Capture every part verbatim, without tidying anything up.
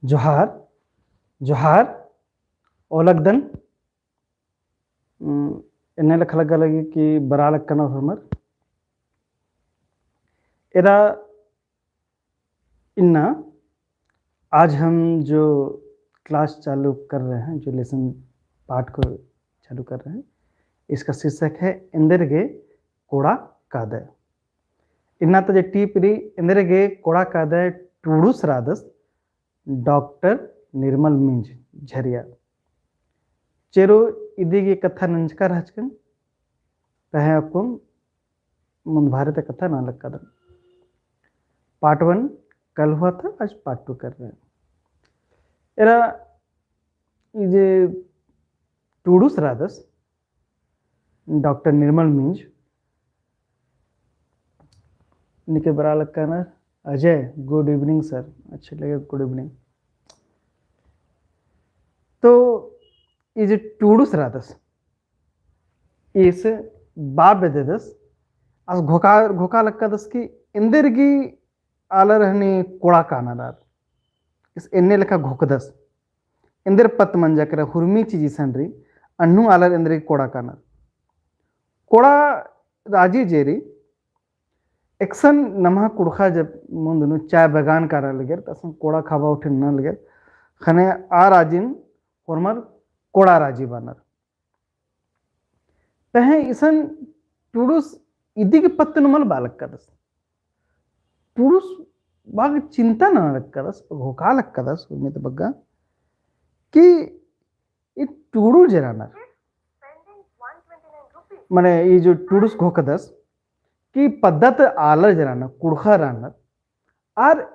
जोहार, जोहार, ओलगदन। उम, एन्ने लेखा लग्गा लगी कि बरआ लक्कनर होरमर। एरा इन्ना आज हम जो class चालू कर रहे हैं, जो lesson पाठ को चालू कर रहे हैं, इसका शीर्षक है एन्देरगे कोड़ा कादय। इन्ना ता जे टीप रई एन्देरगे कोड़ा कादय टूड़ुस रअदस डॉक्टर निर्मल मिंज झरिया। चेरो इदी गे कत्था नंजका रहचकन, पहें अक्कुन मुन्दभारे ता कत्था नना लक्कादन। Part one कल हुआ था, आज part two कर रहे हैं। एरा ई जे टूड़ुस रअदस डॉक्टर निर्मल मिंज, निके बरआ लक्कनर अजय, good evening sir। अच्छा लगे, good evening। तो ई जे टूड़ुस रअदस, ईस बआ बेद्ददस, आस घोखा, घोखा लक्कादस कि एन्देरगे आलर हनी कोड़ा कानर आर। ईस एन्ने लेखा घोखदस। एन्देर पत्त मंजा केरा हुरमी चीज इसन रई, अन्नु आलर एन्देरगे कोड़ा कानर। कोड़ा राजी जे रई, एकसन नम्है कुँड़ुख़ा जब मुन्द नू चाय बगान कारा लगेर, त असन कोड़ा खाबआ उठिन नना लगेर, ख़ने आ राजिन होरमर कोड़ा राजी बअनर। पहें इसन टूड़ुस इदी गे पत्त नू मल बआ लक्कादस। टूड़ुस बाग चिंता नना लक्कादस, घोखा लक्कादस, उम्मीद बग्गा कि ई टूड़ुस जे रअनर, मने ई जो टूड़ुस घोखदस कि पद्दा ता आलर जे रअनर, कुँड़ुख़र रअनर, आर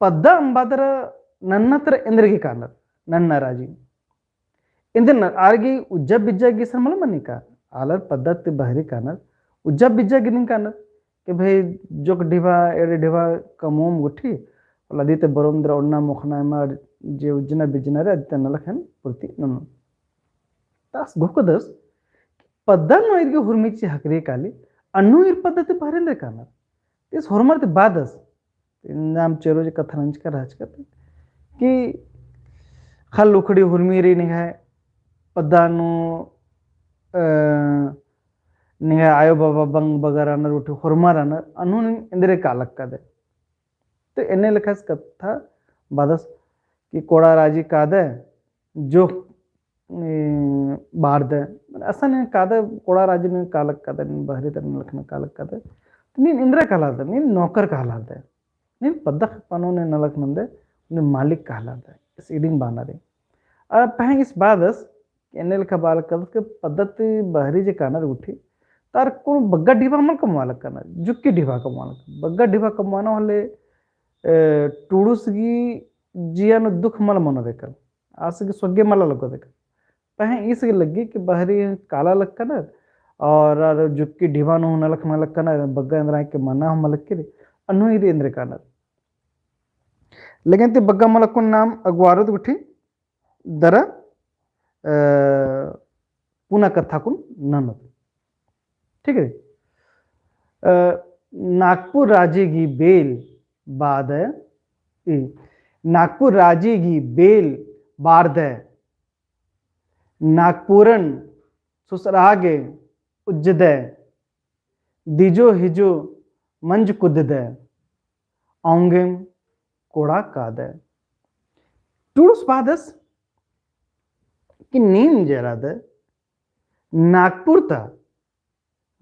पद्दा अम्बा दरा नन्ना तरा एन्देरगे कानर, नन्ना राजी। एन्देर न-, आर गे उज्जा बिज्जा गे इसन मल मनी का, आलर पद्दा ती बहरी कानर, उज्जा बिज्जा गे निंग कानर, कि भाई जोक ढिबा, एड़े ढिबा कमओम गुट्ठी, अदी ती बरओम दरा ओन्ना मोख़ना एमा जे उज्जना बिज्जना रई, अदी ती नलख एन पूर्ति ननोन। त आस घोखदस, पद्दा नू ईर गे हुरमी चीज हकरी काली, अन्नु ईर पद्दा ती बहरी एन्देर कानर। त ईस होरमर ती बअदस, इन्ना आम चेरो जे कत्था नंजका रहचकत कि ख़ल्ल उखड़ी हुरमी रई निंग्है पद्दा नू, अ, निंग्है आयो बाबा बंग बग्गा रअनर गुट्ठी होरमर रअनर, अन्नु नीन एन्देर कालक कादय। तो एन्ने लेखा से कत्था बअदस कि कोड़ा राजी कादय, जो, ए, बारदय, मने असन नीन कादय, कोड़ा राजी नीन कालक कादय, नीन बहरी तरा नलख नीन कालक कादय। तो नीन एन्देर कहलादय, नीन नौकर कहलादय। नीन पद्दा ख़ेप्पा नू नीन नलख नन्दय, नीन मालिक कहलादय। ईस इदिंग बअनर। आ पहें ईस बअदस, एन्ने लेखा बआ लक्कादस कि पद्दा ती बहरी जे कानर गुट्ठी, तार कुन बग्गा ढिबा मल कमआ लक्कानर, जुक्की ढिबा कमआ लक्कानर। बग्गा ढिबा कमआना होले, ए, टूड़ुस गही जिया नू दुख मल मनो देकल, आस गे सोग्गे मल लग्गो देकल। पहें ईस गे लग्गी कि बहरी काला लक्कानर, और, और जुक्की ढिबा नू नलख मल लक्कानर, बग्गा एन्देर आय के मना हूँ मल लक्की रई, अन्नु ईर एन्देर कानर। लेकिन ती बग्गा मल कुन नाम अगुवारोत गुट्ठी, दरा, अ, पुना कत्था कुन ननोत। ठीक है? अ, नागपुर राजी गही बेल बारदय, ई, नागपुर राजी गही बेल बारदय, नागपुरन सुसरा गे उज्जदय, दिजो हिजो मंज कुद्ददय, औंगेम कोड़ा कादय। टूड़ुस बअदस कि नीन जे रअदय नागपुर ता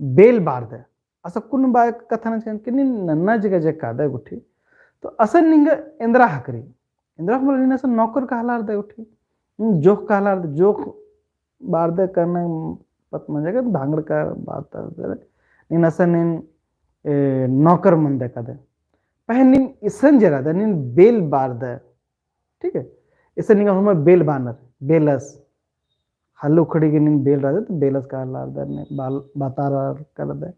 बेल बारदय। असन कुन बआ कत्था नंजकन कि नीन नन्ना जगह जे कादय गुट्ठी, तो असन निंगा एन्देर हकरी। एन्देर हकरी नीन असन नौकर कहलारदय गुट्ठी। हम्म, जोख कहलारदय, जोख बारदय करना पत मंजा के धांगड़ का बात नीन असन नीन, ए, नौकर मंदय कादय। पहें नीन इसन जे रअदय, नीन बेल बारदय। ठीक है? इसन निंगा होरमर बेल बअनर, बेलस। ख़ल्ल उखड़ी गे नीन बेल रअदय, तो बेलस कहलारदय, नीन बाल-, बातारर कादय।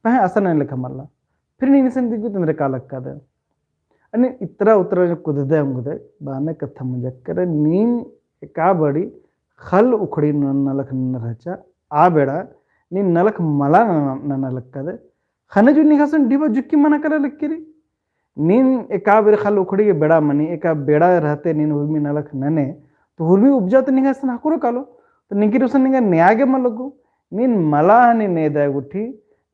पहें असन एन्ने लेखा मल्ला। फिर नीन इसन दिगु तो एन्देर कालक कादय। अन्ने इतरा उतरा जो कुद्ददय औंगदय, बअना कत्था मंजा केरा, नीन एका बड़ी ख़ल्ल उखड़ी नू नलख ननर रहचा, आ बेड़ा नीन नलख मला नना लक्कादय। ख़ने जो निंगा असन ढिबा जुक्की मना काला लक्की रई। नीन एका बेर खाली उखड़ी गे बेड़ा मनी, एका बेड़ा रहते नीन हुरमी नलख नने, तो हुरमी उपजा तो निंगा सन हकरो कालो, तो निंगकी उसन निंगा न्याय गे मल लग्गो। नीन मला हनी नेदय गुट्ठी,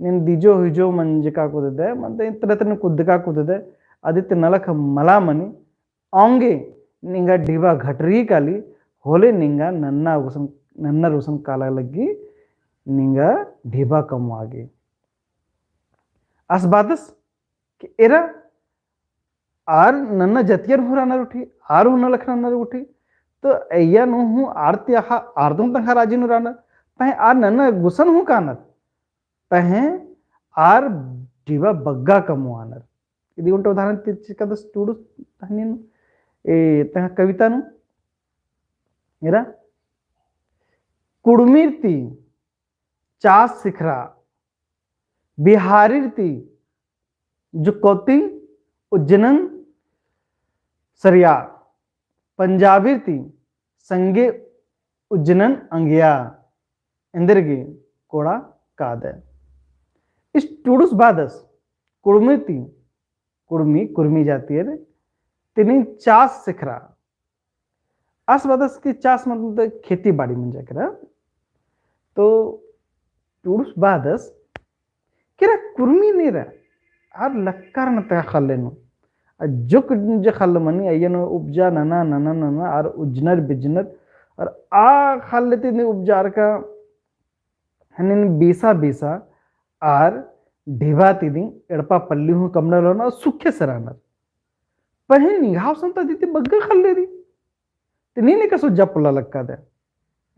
नीन दिजो हिजो मंजका कुददय, मतलब इतने इतने कुदका कुददय, अदित नलख मला मनी, औंगे निंगा ढिबा घटरी काली, होले निंगा नन्ना गुसन, नन्नर गुसन काला लग्गी, निंगा ढिबा कमवा गे। आस बादस कि एरा आर नन्ना जतियर हूँ रअनर गुट्ठी, आर हूँ नलख ननर गुट्ठी, तो अइय्या नू हूँ आर ती अख़ा आर तुम तंग्है राजी नू रअनर, पहें आर नन्ना गुसन हूँ कानर, पहें आर ढिबा बग्गा कमवानर। इदी ओन्टा उदाहरण ती चिकादस टूड़ुस तहनी नू, ए, तंग्है कविता नू, एरा, कुड़मिर ती चास सिखरा, बिहारिर ती जुक्कौती उज्जनन सरिया, पंजाबिर ती संगे उज्जनन अंगिया, एन्देरगे कोड़ा कादय। इस टूड़ुस बादस कुड़मिर ती, कुड़मी, कुड़मी जातियर, तिनी चास सिखरा, आस बादस कि चास मतलब खेती बाड़ी मंजा केरा। तो टूड़ुस बादस केरा कुड़मी नेरा आर लक्कर न तगा खल्ले नू। आ जुक जे खल्ल मनी अइय्या नू उपजा नना, नना, नना, आर उज्जनर बिज्जनर, आर आ खल्ले ती नी उपजार का हनिन बीसा बीसा आर ढिबा ती दिम एड़पा पल्ली हूँ कमना लोना सुखे सरानर। पहें निंग्है गुसन ता अदिती बग्गे खल्ले री। ते नीन एकासे उज्जा पोल्ला लक्कादय।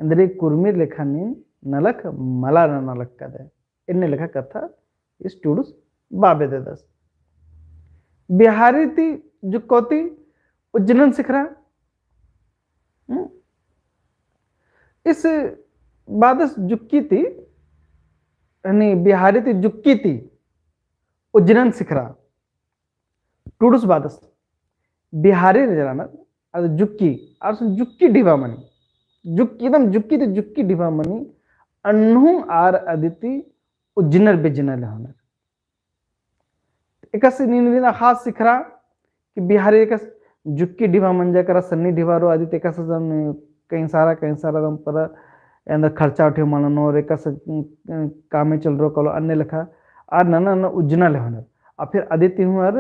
एन्देर कुड़मिर लेखा नीन नलख मला नना लक्कादय। एन्ने लेखा कत्था इस टूड़ुस बाबे देदस। बिहारी ती जुक्कौती उज्जनन सिखरा। हम्म? इस बादस जुक्की ती, यानी बिहारी ती जुक्की ती उज्जनन सिखरा। टूड़ुस बादस बिहारी रे जरानर, अद जुक्की, आर सुन जुक्की ढिबा मनी। जुक्की, एकदम जुक्की ती जुक्की ढिबा मनी, अन्नु आर अदिती उज्जनर बिज्जनर लेहोनर। एकासे नीन दिना खास सिखरा कि बिहारी एकासे जुक्की ढिबा मंजा केरा, सन्नी ढिबा रओ, अदिती एकासे जन कई सारा, कई सारा दम पर एन्देर खर्चा उठे मनोर, एकासे, अ, कामे चलरो कालो, अन्ने लेखा आर नना नना उज्जना लेहोनर। आ फिर अदिती हूँ आर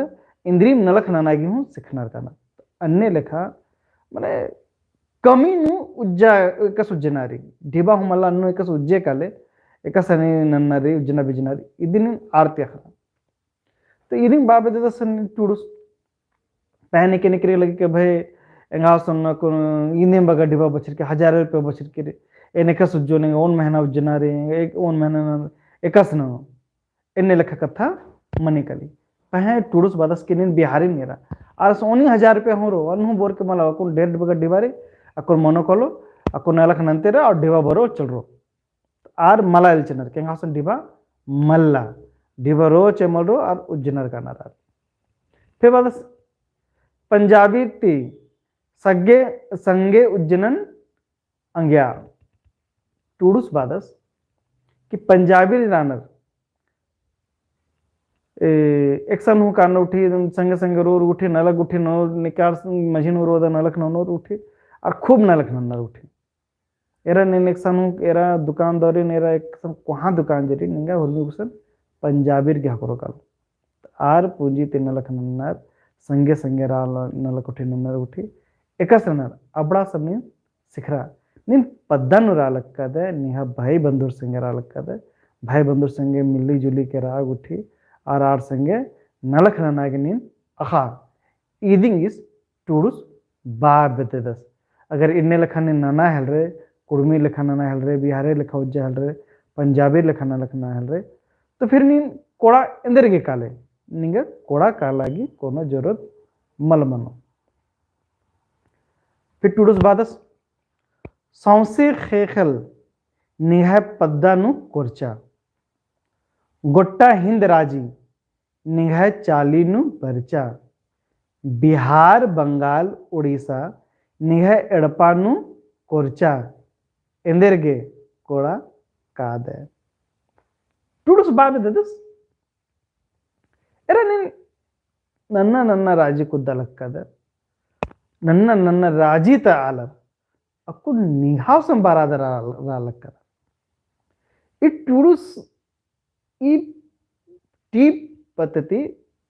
इन्द्रिम नलख नना गे हूँ सिखनर कानर। अन्ने लेखा, मने, कमी नू उज्जा, एकासे उज्जना री। ढिबा हूँ मला अन्नु एकासे उज्जे काले, एकासे नी नन्ना री, उज्जना बिज्जना री। इदिन आर ती अख़रा। तो इदिन बाबे देदस टूड़ुस। पहें निके निके लगे कि भई, एंगा संग कुन इन्देम बग्गे ढिबा बछरकी, हजार रुपया बछरकी रे। एन एकासे उज्जोन, एंगा ओन महीना उज्जना रे, एक ओन महीना नना, एकासे ननो। एन्ने लेखा कत्था मनी काली। पहें टूड़ुस बादस कि नीन बिहारी नेरा। आर से ओनी हजार रुपया हूँ रओ, अन्नु बोर के मला, अक्कुन डेढ़ बग्गे ढिबा रे, अक्कुन मनो कालो, अक्कुन नलख नन्ते रओ, और ढिबा बरओ चलरओ। आर मला एल्चनर, कि एंगा गुसन ढिबा मल्ला, ढिबा रओ चे मलरओ, आर उज्जनर कानर आर। फिर बादस पंजाबी ती सग्गे, संगे उज्जनन अंग्या। टूड़ुस बादस कि पंजाबी रे रानर, ए, एकसन हूँ कानर गुट्ठी, संगे संगे रओर गुट्ठी, नलख गुट्ठी ननोर, निकार मझी नू रओर दा नलख ननोर गुट्ठी, आर खूब नलख ननर गुट्ठी। एरा नीन एकसन हूँ, एरा दुकान दौरी, एरा एकसन कोहाँ दुकान जरी, निंगा हुरमी गुसन पंजाबीर गे हकरो कालो। आर पूंजी ती नलख नन्नर, संगे संगे रआ नलख गुट्ठी नन्नर गुट्ठी। एकासे रअनर, अबड़ा सब नीन सिखरा। नीन पद्दा नू रआ लक्कादय, निंग्है भाई बंधुर संगे रआ लक्कादय, भाई बंधुर संगे मिली जुली के रआ गुट्ठी, आर आर संगे नलख नना गे नीन अख़ा। इदिंग इस टूड़ुस बाबे देदस। अगर इन्ने लेखा नीन नना हेलरे, कुड़मी लेखा नना हेलरे, बिहारी लेखा उज्जा हेलरे, पंजाबी लेखा नलख नना हेलरे, तो फिर नीन कोड़ा एन्देर गे काले, निंगा कोड़ा काला गे कोनो जरूरत मल मनो। फिर टूड़ुस बादस, सौंसे ख़ेख़ेल निंग्है पद्दा नू कोरचा, गोट्टा हिन्द राजी निंग्है चाली नू बरचा। बिहार, बंगाल, उड़ीसा निंग्है एड़पा नू कोरचा। एन्देर गे कोड़ा कादय। टूड़ुस बाबे देदस। एरा नीन नन्ना नन्ना राजी कुद्दा लक्कादर, नन्ना नन्ना राजी ता आलर अक्कुन निंग्है गुसन बरादर रआ, रआ लक्कादर। ई टुड़ुस ई टीप पद्धति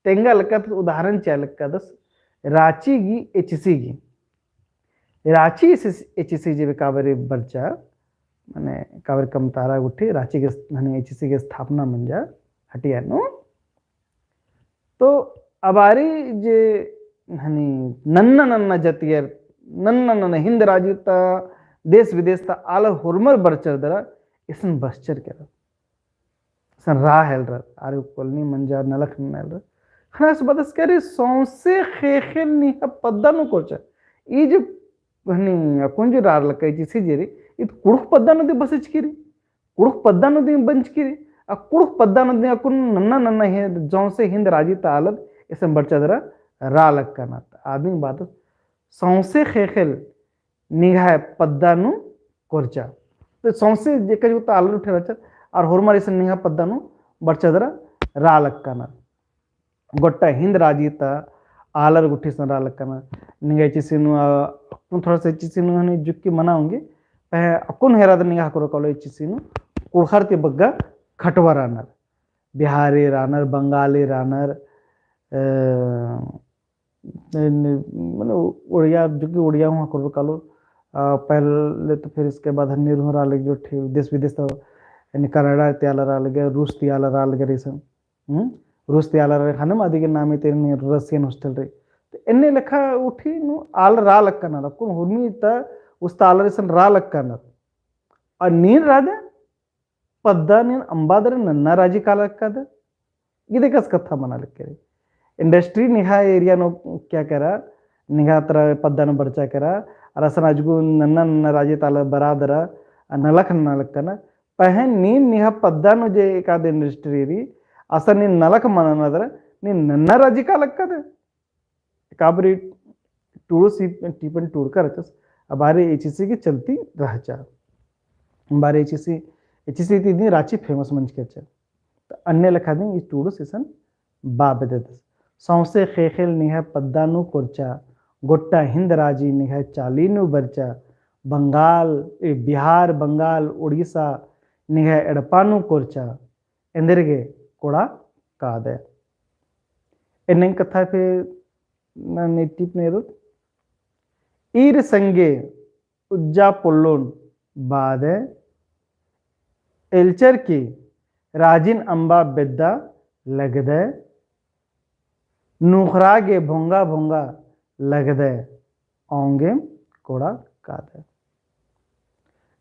तेंगा लक्कादस, उदाहरण चिआ लक्कादस राँची गही एचसी गही। राँची एचसी जे काबरी बरचा, माने काबरी कमतारा गुट्ठी राँची गही, माने एचसी गही स्थापना मंजा हटिया नू। तो अबारी जे हनी नन्ना नन्ना जतियर, नन्ना नन्ना हिन्द राजी ता, देश विदेश ता आलर होरमर बरचर दरा, इसन बरचर केरा। इसन रआ हेलरर, आर colony मंजा नलख नना हेलरर। ख़ने आस बअदस केरी सौंसे ख़ेख़ेल निंग्है पद्दा नू कोरचा। ई जे हनी अक्कुन जे रआ लक्का एचसी जे रई, ईद कुँड़ुख़ पद्दा नू दिम बसचकी रई। कुँड़ुख़ पद्दा नू दिम बंचकी रई। आ कुँड़ुख़ पद्दा नू दिम अक्कुन नन्ना नन्ना हे, जौंसे हिन्द राजी ता आलर इसन बरचा दरा रआ लक्कानर। आदिम बअदस सौंसे ख़ेख़ेल निंग्है पद्दा नू कोरचा। तो सौंसे जेका जो ता आलर उठे रहचर, आर होरमर इसन निंग्है पद्दा नू बरचा दरा रआ लक्कानर। गोट्टा हिन्द राजी ता आलर गुट्ठी इसन रआ लक्कानर। निंग्है एचसी नू, आ, थोड़ा सा एचसी नू हनी जुक्की मना ओंगी। पहें अक्कुन हेरा दरा निंगा ख़क्खरो कालो एचसी नू कुँड़ुख़र ती बग्गे खटवर रअनर। बिहारी रअनर, बंगाली रअनर, अ, ने, ने, माने उड़िया, जो कि उड़िया हूँ ख़क्खरो कालो, अ, पहले तो फिर इसके बाद हन्नी रहूँ रआ लगी जो ठी-, देश विदेश तो, यानी कनाडा ती आलर रआ लगी, रूस ती आलर रआ लगी रई इसन। हम्म? रूस ती आलर रई ख़ने मा अदिगे नामे ती रई Russian hostel रई। तो एन्ने लेखा उठी नू आलर रआ लक्कानर, अक्कुन हुरमी ता उस्ता आलर इसन रआ लक्कानर। और नीन रअदय पद्दा नीन अम्बा दरा नन्ना राजी काला लक्कादय। इदे कस कत्था मना लक्की रई। Industry निंग्है area नू क्या केरा, निंग्है तरा पद्दा नू बरचा केरा, अरा असन अजगु नन्ना नन्ना राजी ता आलर बरआ दरा, आ नलख नना लक्कानर, पहें नीन निंग्है पद्दा नू जे एकाद industry रई, असन नीन नलख मल नना दरा, नीन नन्ना राजी काला लक्कादय। काबरी टुड़ुस ई टीपन टुड़का रहचस, अबारी एचसी गही चलती रहचा। अबारी एचसी, एचसी ती इदिन राँची famous मंजकी रहचा। तो अन्ने लेखा दिम ई टुड़ुस इसन बआ बेद्ददस। सौंसे ख़ेख़ेल निंग्है पद्दा नू कोरचा, गोट्टा हिन्द राजी निंग्है चाली नू बरचा, बंगाल, ए, बिहार, बंगाल, उड़ीसा निंग्है एड़पा नू कोरचा, एन्देरगे कोड़ा कादय। एन्नेम कत्था फिर नन्नी टीपन एरोत। ईर संगे उज्जा पोल्लोन बादय, एल्चर की राजिन अम्बा बेद्दा लगदय, नूख़रा गे भोंगा भोंगा लगदय, औंगेम कोड़ा कादय।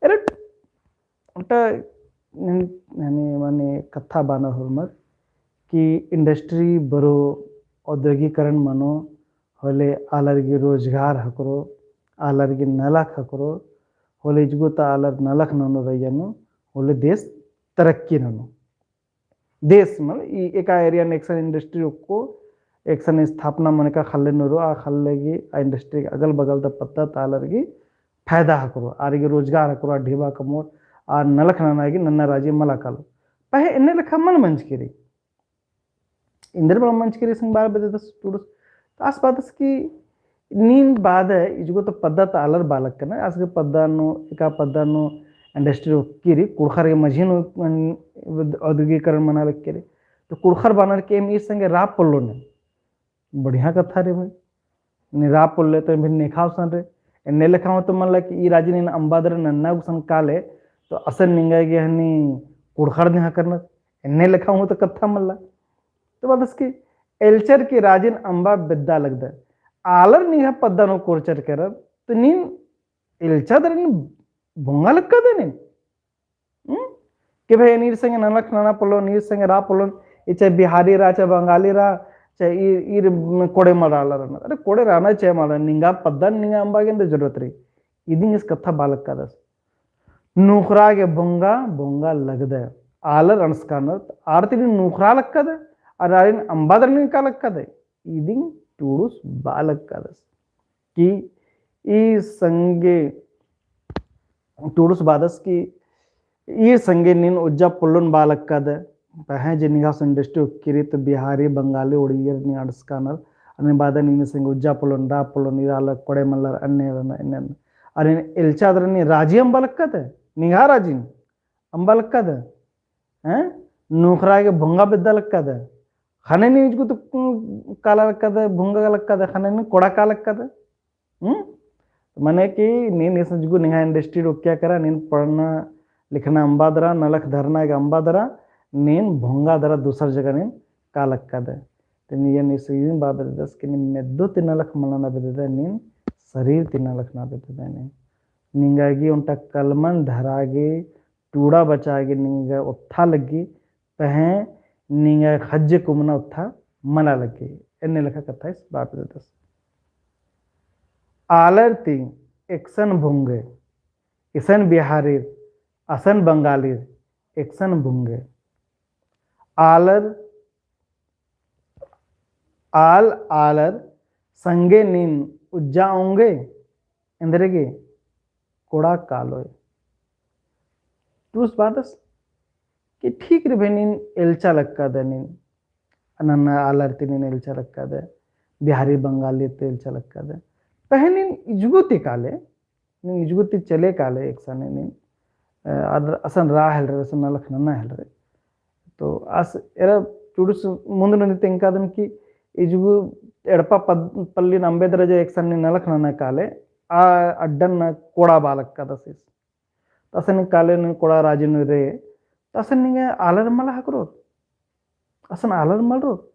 एरे ओन्टा यानी माने कत्था बअनर होरमर कि industry बरओ, औद्योगिकरण मनो, होले आलर गे रोजगार ख़क्खरो, आलर गे नलख ख़क्खरो, होले इजगो ता आलर नलख ननो रई नू, होले देश तरक्की ननो। देश, मतलब, ई एका area नू एकसन industry ओक्को, एकसन स्थापना मने का ख़ल्ले नू रओ, आ ख़ल्ले गे, आ industry गे अगल बगल ता पद्दा ता आलर गे फायदा ख़क्खरो, आर गे रोजगार ख़क्खरो, आ ढिबा कमओर, आ नलख नना गे नन्ना राजी मला कालो। पहें एन्ने लेखा मल मंजकी रई। एन्देर मल मंजकी रई इसन बआ बेद्ददस टुड़ुस। तो आस बअदस कि नीन बादय इजगो तो पद्दा ता आलर बआ लक्कनर, आस गे पद्दा नू, एका पद्दा नू industry ओक्की रई, कुँड़ुख़र गे मझी नू, अन, औद्योगिकरण मना लक्की रई। तो कुँड़ुख़र बअनर कि एम ईर संगे रआ पोल्लोन। बढ़िया कत्था रई भाई। नीन रआ पोल्ले तो एम भी नेखा गुसन रई। एन्ने लेखा हूँ तो मल्ला कि ई राजी नीन अम्बा दरा नन्ना गुसन काले, तो असन निंगा गे हनी कुँड़ुख़र नेहा करनर। एन्ने लेखा हूँ तो कत्था मल्ला। तो बअदस कि एल्चर की राजिन अम्बा बेद्दा लगदय। आलर निंग्है पद्दा नू कोरचर केरर, तो नीन एल्चा दरा नीन बोंगा लक्कादय नीन। हम्म? कि भाई, नीर संगे नलख नना पोल्लोन, नीर संगे रआ पोल्लोन, ई चाहे बिहारी रआ, चाहे बंगाली रआ, चाहे ईर, ईर कोड़े मल रआ आलर। अरे, कोड़े रअना चाहे मल रअना, निंगा पद्दा, निंगा अम्बा गे एन्देर जरूरत रई। इदिन ईस कत्था बआ लक्कादस। नूख़रा गे बोंगा, बोंगा लगदय। आलर अंड़सकानर, आर ती नीन नूख़रा लक्कादय, अरा आरिन अम्बा दरा नीन का लक्कादय। इदिन टुड़ुस बआ लक्कादस। कि ई संगे टुड़ुस बअदस कि ईर संगे नीन उज्जा पोल्लोन बआ लक्कादय, पहें जे निंग्है industry उक्की रई तो बिहारी, बंगाली, उड़ियर नीन अंड़सकानर, अन्ने बादे नीन संगे उज्जा पोल्लोन, रा पोल्लोन, इरा आलर कोड़े मल्लर, अन्ने रअनर, एन्ने रअनर। अरे एल्चा दरा नीन राजी अम्बा लक्कदय, निंग्है राजी अम्बा लक्कदय, हैं? नूखरा गे भोंगा बेद्दा लक्कदय। ख़ने नीन इजगुत काला लक्कदय, भोंगा लक्कदय, ख़ने नीन कोड़ा काला लक्कदय। हम्म? मने कि नीन इसन इजगु निंग्है industry उक्किया केरा, नीन पढ़ना लिखना अम्बा दरा, नलख धरना गे अम्बा दरा, नीन भोंगा दरा दूसर जगह नीन काला लक्कदय। तो नीन इसन इजगु बआ बेद्ददस कि नीन मेद्दो ती नलख मल नना बेद्ददय, नीन शरीर ती नलख नना बेद्ददय नीन। निंगा गे ओन्टा कलमन धरा गे, टूड़ा बचा गे निंगा ओत्था लग्गी, पहें निंगा ख़ज्जे कुमना ओत्था मना लग्गी। एन्ने लेखा कत्था इस बआ बेद्ददस। आलर ती एकसन भोंगे, इसन बिहारीर, असन बंगालीर, एकसन भोंगे। आलर, आल आलर संगे नीन उज्जा ओंगे, एन्देरगे कोड़ा कालोय। टूड़ुस बअदस कि ठीक रई भाई, नीन एल्चा लक्कदय नीन, अन्ना आलर ती नीन एल्चा लक्कदय, बिहारी बंगाली ती एल्चा लक्कदय। पहें नीन इजगु ती काले, नीन इजगु ती चले काले एकसन नीन, अ, आद असन रा हेलरई, असन नलख नना हेलरई। तो आस एरा टूड़ुस मुन्द नू तेंगकादन कि इजगु एड़पा पद-, पल्लिन अम्बे दरा जे एकसन नीन नलख नना काले, आ अड्डन कोड़ा बआ लक्कदस इस। तो असन काले नीन कोड़ा राजी नू रई, तो असन निंगा आलर मल हकरोत, असन आलर मल रओत,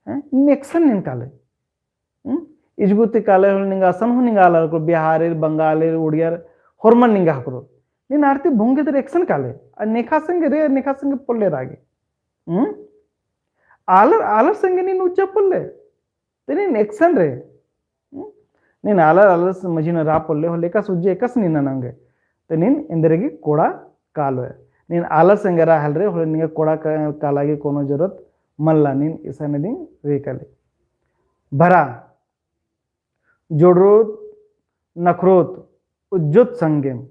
हैं? नीन एकसन नीन काले। हम्म? इजगु ती काले होले निंगा असन हूँ निंगा आलर हकरोत, बिहारीर, बंगालीर, उड़ियर, होरमन निंगा हकरोत। नीन आर ती भोंगे दरा एकसन काले, आ नेखा संगे रई, नेखा संगे पोल्ले रा गे। हम्म? आलर, आलर संगे नीन उज्जा पोल्ले। तो नीन एकसन रई। हम्म? नीन आलर, आलर मझी नू रा पोल्ले होले एकासे उज्जे एकासे नीन नना ओंगे। तो नीन एन्देरगे कोड़ा कालोय। नीन आलर संगे रा हेलरई होले निंगा कोड़ा का-, काला गे कोनो जरूरत मल्ला, नीन इसन इदिन रई काले। भरा, जोड़रोत, नखरोत, उज्जोत संगेम,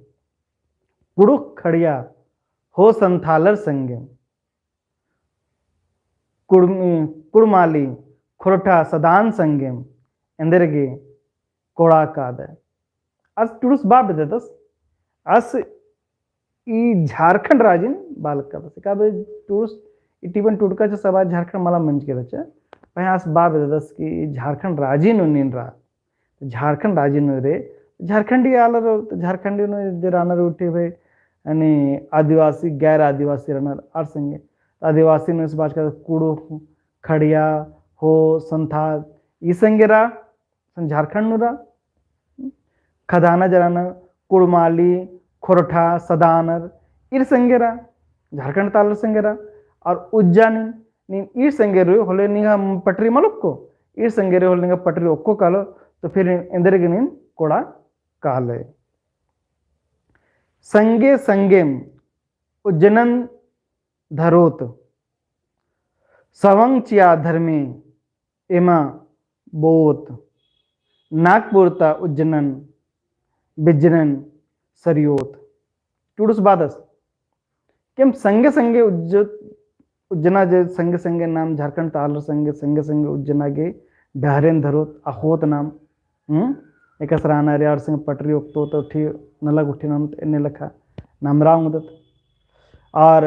कुँड़ुख़ खड़िया, हो संथालर संगेम। कुड़म-, कुड़माली, खोरठा, सदान संगेम, एन्देरगे कोड़ा कादय। आस टूड़ुस बआ बेद्ददस, आस ई झारखंड राजिन बआ लक्कदस। काबे टूड़ुस ई टीवन टूड़का चे सभा झारखंड मला मंजकी रहचा। पहें आस बआ बेद्ददस कि ई झारखंड राजिन नू नीन रा। झारखंड राजी नू रई, झारखंडी आलर, झारखंडी नू जे रअनर उठी भाई, यानी आदिवासी, गैर आदिवासी रअनर आर संगे। आदिवासी नू इस बाचका कुँड़ुख़, खड़िया, हो, संथाल, ई संगे रा, सन झारखंड नू रा। खदाना जे रअनर, कुड़माली, खोरठा, सदानर, ईर संगे रा, झारखंड ता आलर संगे रा, और उज्जा नीन, नीन ईर संगे रई होले निंगा पटरी मल ओक्को, ईर संगे रई होले निंगा पटरी ओक्को कालो, तो फिर एन्देरगे नीन कोड़ा काले। संगे संगेम उज्जनन धरोत, सवंग चिआ धर्मे एमा बोत, नागपुर ता उज्जनन बिज्जनन सरियोत। टूड़ुस बअदस। केम संगे संगे उज्ज-, उज्जना जे संगे संगे नाम झारखंड ता आलर संगे, संगे संगे उज्जना गे डहरेन धरोत, अख़ोत नाम। हम्म? एकासे रअना रई आर संगे पटरी ओक्तोत तो उठी नलख उठी नाम एन्ने लेखा नाम रा ओंगदत। और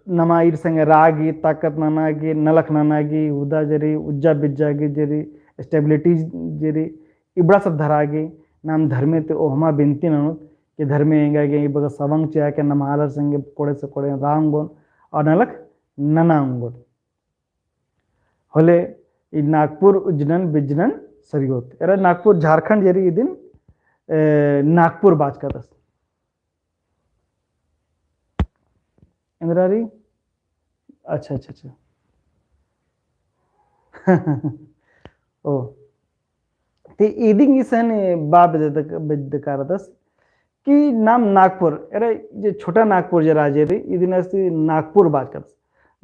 नमा ईर संगे रा गे, ताकत नना गे, नलख नना गे, हुदा जे रई, उज्जा बिज्जा गे जे रई, stability जे रई, इबड़ा सब धरा गे, नाम धर्मे ते ओहमा बिनती ननोत, कि धर्मे एंगा गे, ई बग्गे सवंग चिआ के नमा आलर संगे कोड़े से कोड़े रा ओंगोन, और नलख नना ओंगोन। होले, ई नागपुर उज्जनन बिज्जनन सरियोत। एरा नागपुर झारखंड जे रई इदिन, ए, नागपुर बाचकादस। एन्दरा रई? अच्छा, अच्छा, अच्छा। ओ। ते इदिन इसन बआ बेद्द-, बेद्दकारदस कि नाम नागपुर, एरा जे छोटा नागपुर जे राजे रई, इदिन अस्ती नागपुर बाचकादस।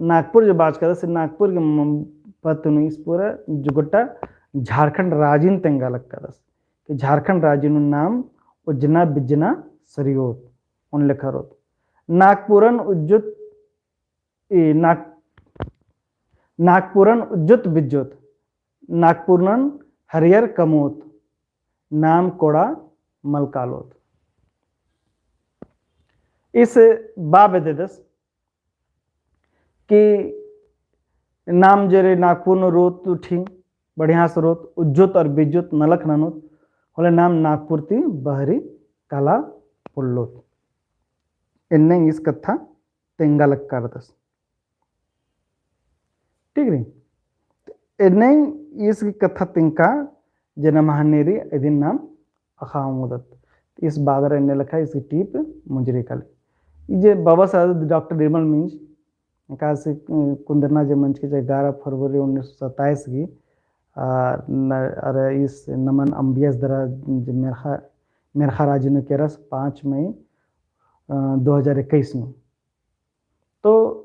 नागपुर जे बाचकादस, नागपुर गे म-, पत्त नू इस पूरा जो गोट्टा झारखंड राजिन तेंगा लक्कादस। कि झारखंड राजी नू नाम उज्जना बिज्जना सरियोत, ओन लेखा रओत। नागपुरन उज्जोत, ई नाग-, नागपुरन उज्जोत बिज्जोत, नागपुरनन हरियर कमोत, नाम कोड़ा मल कालोत। इस बा बेद्ददस कि नाम जे रे नागपुर नू रोत ठीक, बढ़िया से रोत, उज्जोत और बिज्जोत नलख ननोत, होले नाम नागपुर ती बहरी काला पोल्लोत। एन्ने इस कत्था तेंगा लक्कारदस। ठीक रई? एन्ने इस कत्था तेंगका जे नम्है हन्नी रई, इदिन नाम अख़ा ओंगदत। इस बादर एन्ने लेखा इसकी टीप मुंजरी काली। ई जे बाबा साहब डॉक्टर निर्मल मिंज, एकासे, अ, कुन्दरना जे मंजकी जे ग्यारह फरवरी उन्नीस सौ सत्ताईस की, आ, न-, अरे इस नमन अम्बियस दरा जे मेरखा, मेरखा राजी नू केरस पाँच मई, अ, दो हज़ार इक्कीस नू। तो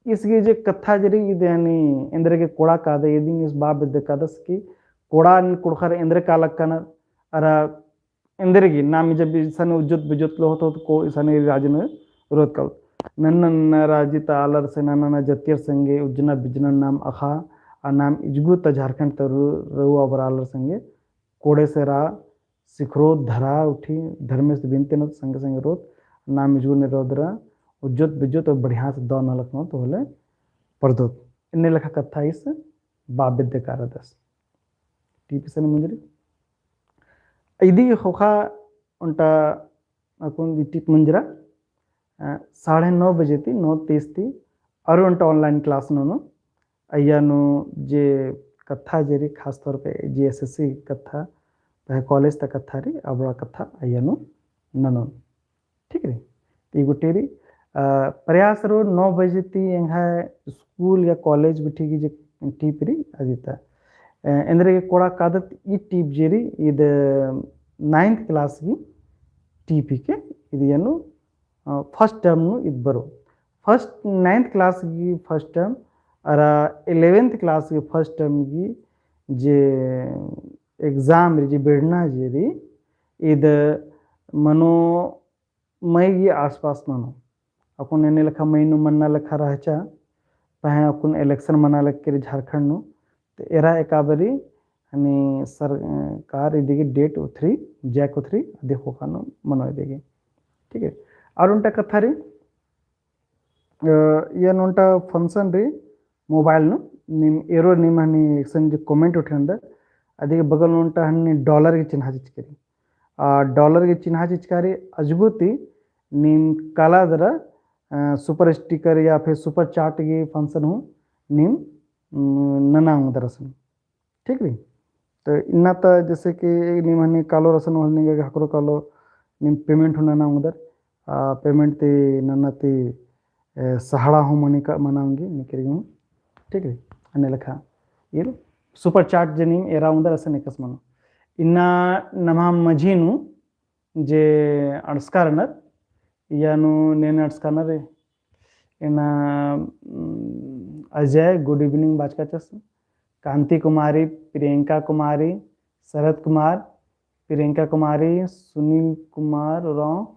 इसकी जे कत्था जे रई इद यानी एन्देरगे कोड़ा कादय, इदिन इस बा बेद्दकादस कि कोड़ा निन कुँड़ुख़र एन्देर कालक्कनर, अरा एन्देरगे नाम जब इसानी उज्जोत बिज्जोत लो होतो तो को इसानी राजी नू रोत कालोत। नन्ना नन्ना राजी ता आलर से नन्ना नन्ना जतियर संगे उज्जना बिज्जना नाम अख़ा, आ नाम इजगु ता झारखंड ता रु-, रऊ अबर आलर संगे कोड़े से रा सिखरोत धरा उठी, धर्मेस बिनते ननोत संगे संगे रोत, नाम इजगु ने रोदरा, उज्जोत बिज्जोत और बढ़िया से दौ नलख ननोत होले परदोत। एन्ने लेखा कत्था इस बा बेद्दकादस। टीप इसन मुंजरी। इदी ख़ोख़ा ओन्टा अक्कुन ई टीप मुंजरा, अ, साढ़े नौ बजे ती, नौ तीस ती, अउर ओन्टा online class ननोन। अइय्या नू जे कत्था जे रई, खास तौर पे जे एसएससी कत्था, पहें college ता कत्था रई, अबड़ा कत्था अइय्या नू ननोन। ठीक रई? ती गुट्ठी रई, अ, प्रयास रओ नौ बजे ती एंग्है school या college गुट्ठी की जे टीप रई, अदिता। अ, एन्देरगे कोड़ा कादत ई टीप जे रई, इद ninth class की टीप हिके, इद यानु, अ, first term नू इद बरो। First, ninth class की first term, अरा eleventh class की first term की जे exam रई, जे बेड़ना जे रई, इद मनो मई की आसपास मनो। अक्कुन एन्ने लेखा मई नू मन्ना लेखा रहचा, पहें अक्कुन election मना लग्गी रई झारखंड नू, तो एरा एका बारी हनी सरकार इदिगे date उथरी, जैक उथरी, अदी ख़ोख़ा नू मनो इदिगे। ठीक है, अउर ओन्टा कत्था रई, अ, इय्या नू ओन्टा function रई mobile नू, नीम एरो नीम हनी एकसन जे comment उठेंदर, अदिगे बगल नू ओन्टा हनी dollar की चिन्हा चिचकी रई। आ, dollar की चिन्हा चिचका रई अजगुती नीम काला दरा, अ, super sticker या फिर super chat की function हूँ नीम, उम, नना ओंगदर असन। ठीक रई? तो इन्ना ता जैसे कि नीम हनी कालोर असन होले निंगा गे ख़क्खरो कालो नीम payment हूँ नना ओंगदर। आ, payment ती नन्ना ती, ए, सहाड़ा हूँ मनी का मना ओंगी, निकिर गे हूँ। ठीक रई? अन्ने लेखा। ईर super chat जे नीम एरा ओंगदर असन एकस मनो। इन्ना नम्है मझी नू जे अंड़सका रअनर, इय्या नू नेन अंड़सका रअनर, इन्ना, उम, अजय, good evening बाचकाचस, कांति कुमारी, प्रियंका कुमारी, शरद कुमार, प्रियंका कुमारी, सुनील कुमार उराँव,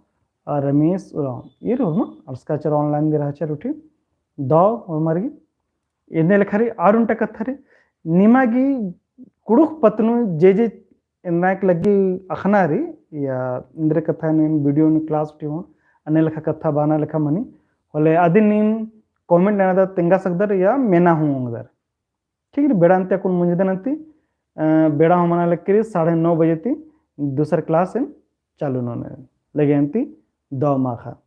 अ, रमेश उराँव। ईर होरमा अंड़सकाचर, online गे रहचर उठी। दौ होरमर गे एन्ने लेखा रई, अउर ओन्टा कत्था रई, निमा गे कुँड़ुख़ पत्त नू जे जे एन्नेक लग्गी अख़ना रई, या एन्देर कत्था नीम video नू class उठी होन, अन्ने लेखा कत्था बअना लेखा मनी, होले अदिन नीम comment नना ता तेंगा सकदर या मेना हूँ ओंगदर। ठीक रई, बेड़ा अन्ती अक्कुन मुंजदन अन्ती, अ, बेड़ा हूँ मना लग्गी रई, साढ़े नौ बजे ती दूसर class एन चालू ननोन। लगे अन्ती दौ माख़ा।